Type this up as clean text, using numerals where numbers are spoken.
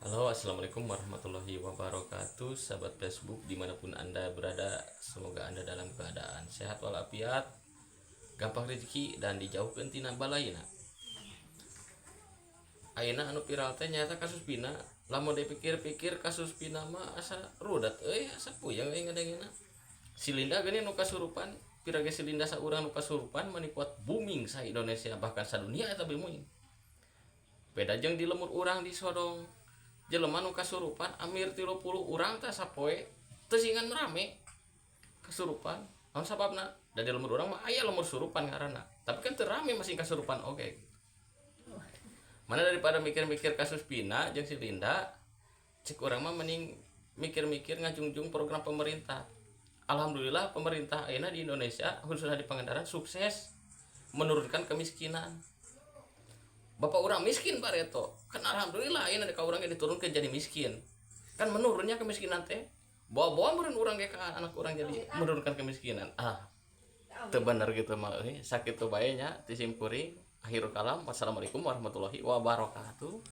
Halo, assalamualaikum warahmatullahi wabarakatuh. Sahabat Facebook dimanapun Anda berada, semoga Anda dalam keadaan sehat walafiat, gampang rezeki, dan dijauhkan tina balaina. Ayeuna anu viral teh nyata kasus Vina. Lamun dipikir-pikir, kasus Vina mah asa rudet euy, asa puyeng euy ngadengena. Si Linda geuning nu kasurupan, pira ge si Linda saurang nu kasurupan, mani kuat booming sa Indonesia, bahkan sadunia eta booming. Beda jeung di lembur urang di Sodong, jelema nu kasurupan amir 30 urang teh sapoe teu singan rame kasurupan. Naon sababna? Da di lembur urang mah aya lembur surupan ngaranna, tapi kan teu rame, masih kasurupan oge. Mana daripada mikir-mikir kasus Vina jeung si Linda, cek urang mah mending mikir-mikir ngajungjung program pemerintah. Alhamdulillah, pemerintah ayeuna di Indonesia, khususnya di Pangandaran, sukses menurunkan kemiskinan. Bapak urang miskin, bareto kan. Alhamdulillah, ayeuna ka urang ge diturunkan jadi miskin kan, menurunnya kemiskinan teh bawa-bawa meureun urang ge ka anak urang jadi menurunkan kemiskinan. Ah, teu bener gitu mah euy. Sakitu bae nya ti sim kuring. Akhirul kalam, wassalamualaikum warahmatullahi wabarakatuh.